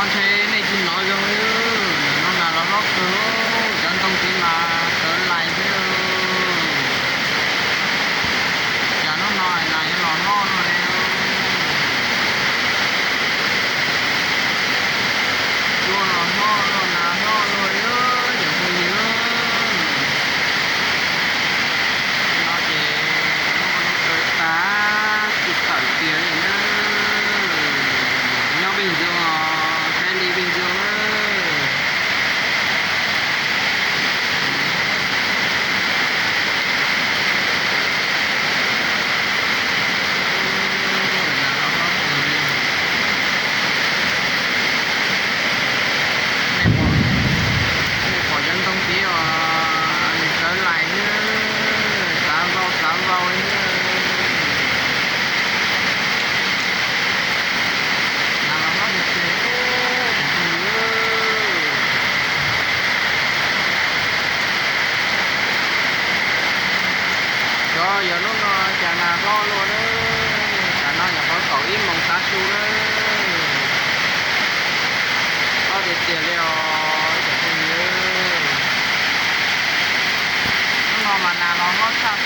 Ntshe nej tsis hnov zoo li, ntawm no nas los hlob kawg, cov ntoo tid mas tawv lais xwb. Cas hnub no nas yuav los hlob luaj li. Cua los hlob luaj, nas hlob luaj li cov phooj ywg. No ces lub kawg tag tsis tawm kiag li na. Nyob Vij Ntsug os, saib li Vij Ntsug na. Nej pom cov ntoo tid os, nws tawv lais xwb, xav vau xav vau xwb. Nas los hlob tiag tiag, cov phooj ywg. Xyov yog hnub no cas nas hlob luaj na. Tam no nyuam qhuav kaum ib moos tav su na. Hlob tiag tiag li os cov phooj ywg. Hnub no mas nas los hlob tshaj